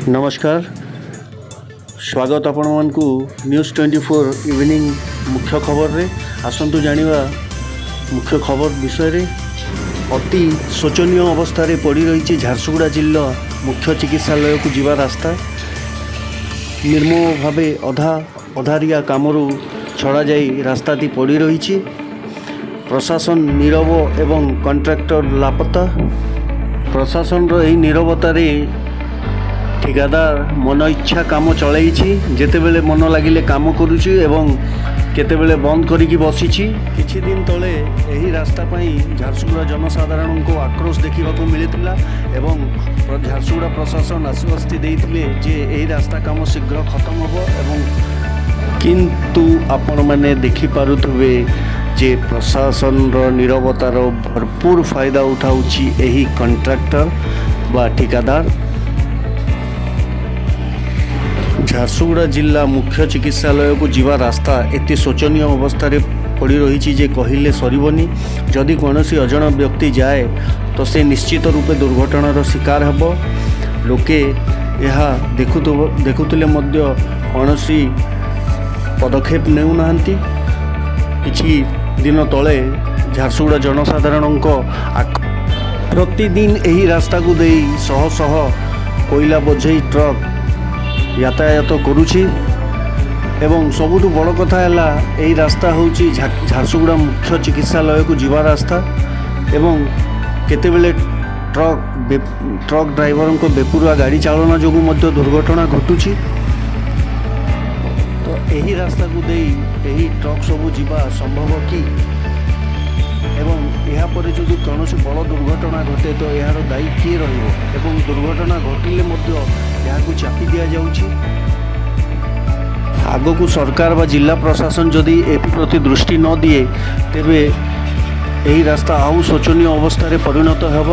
ନମସ୍କାର, ସ୍ୱାଗତ ଆପଣମାନଙ୍କୁ ନ୍ୟୁଜ୍ 24 ଇଭିନିଂ ମୁଖ୍ୟ ଖବରରେ। ଆସନ୍ତୁ ଜାଣିବା ମୁଖ୍ୟ ଖବର ବିଷୟରେ। ଅତି ଶୋଚନୀୟ ଅବସ୍ଥାରେ ପଡ଼ି ରହିଛି ଝାରସୁଗୁଡ଼ା ଜିଲ୍ଲା ମୁଖ୍ୟ ଚିକିତ୍ସାଳୟକୁ ଯିବା ରାସ୍ତା। ନିର୍ମମ ଭାବେ ଅଧା ଅଧାରିଆ କାମରୁ ଛଡ଼ାଯାଇ ରାସ୍ତାଟି ପଡ଼ି ରହିଛି। ପ୍ରଶାସନ ନୀରବ ଏବଂ କଣ୍ଟ୍ରାକ୍ଟର ଲାପତା। ପ୍ରଶାସନର ଏହି ନୀରବତାରେ ଠିକାଦାର ମନ ଇଚ୍ଛା କାମ ଚଳାଇଛି। ଯେତେବେଳେ ମନ ଲାଗିଲେ କାମ କରୁଛି ଏବଂ କେତେବେଳେ ବନ୍ଦ କରିକି ବସିଛି। କିଛି ଦିନ ତଳେ ଏହି ରାସ୍ତା ପାଇଁ ଝାରସୁଗୁଡ଼ା ଜନସାଧାରଣଙ୍କ ଆକ୍ରୋଶ ଦେଖିବାକୁ ମିଳିଥିଲା ଏବଂ ଝାରସୁଗୁଡ଼ା ପ୍ରଶାସନ ଆଶ୍ୱସ୍ତି ଦେଇଥିଲେ ଯେ ଏହି ରାସ୍ତା କାମ ଶୀଘ୍ର ଖତମ ହେବ। ଏବଂ କିନ୍ତୁ ଆପଣମାନେ ଦେଖିପାରୁଥିବେ ଯେ ପ୍ରଶାସନର ନୀରବତାର ଭରପୁର ଫାଇଦା ଉଠାଉଛି ଏହି କଣ୍ଟ୍ରାକ୍ଟର ବା ଠିକାଦାର। ଝାରସୁଗୁଡ଼ା ଜିଲ୍ଲା ମୁଖ୍ୟ ଚିକିତ୍ସାଳୟକୁ ଯିବା ରାସ୍ତା ଏତେ ଶୋଚନୀୟ ଅବସ୍ଥାରେ ପଡ଼ି ରହିଛି ଯେ କହିଲେ ସରିବନି। ଯଦି କୌଣସି ଅଜଣା ବ୍ୟକ୍ତି ଯାଏ, ତ ସେ ନିଶ୍ଚିତ ରୂପେ ଦୁର୍ଘଟଣାର ଶିକାର ହେବ। ଲୋକେ ଏହା ଦେଖୁଥିଲେ ମଧ୍ୟ କୌଣସି ପଦକ୍ଷେପ ନେଉନାହାନ୍ତି। କିଛି ଦିନ ତଳେ ଝାରସୁଗୁଡ଼ା ଜନସାଧାରଣଙ୍କ ପ୍ରତିଦିନ ଏହି ରାସ୍ତାକୁ ଦେଇ ଶହ ଶହ କୋଇଲା ବୋଝେଇ ଟ୍ରକ୍ ଯାତାୟାତ କରୁଛି। ଏବଂ ସବୁଠୁ ବଡ଼ କଥା ହେଲା, ଏହି ରାସ୍ତା ହେଉଛି ଝାରସୁଗୁଡ଼ା ମୁଖ୍ୟ ଚିକିତ୍ସାଳୟକୁ ଯିବା ରାସ୍ତା ଏବଂ କେତେବେଳେ ଟ୍ରକ୍ ଡ୍ରାଇଭରଙ୍କ ବେପରୁଆ ଗାଡ଼ି ଚାଳନା ଯୋଗୁଁ ମଧ୍ୟ ଦୁର୍ଘଟଣା ଘଟୁଛି। ତ ଏହି ରାସ୍ତାକୁ ଦେଇ ଏହି ଟ୍ରକ୍ ସବୁ ଯିବା ସମ୍ଭବ କି? ଏବଂ ଏହାପରେ ଯଦି କୌଣସି ବଡ଼ ଦୁର୍ଘଟଣା ଘଟେ, ତ ଏହାର ଦାୟୀ କିଏ ରହିବ? ଏବଂ ଦୁର୍ଘଟଣା ଘଟିଲେ ମଧ୍ୟ ଏହାକୁ ଚାପି ଦିଆଯାଉଛି। ଆଗକୁ ସରକାର ବା ଜିଲ୍ଲା ପ୍ରଶାସନ ଯଦି ଏଥିପ୍ରତି ଦୃଷ୍ଟି ନ ଦିଏ, ତେବେ ଏହି ରାସ୍ତା ଆଉ ଶୋଚନୀୟ ଅବସ୍ଥାରେ ପରିଣତ ହେବ।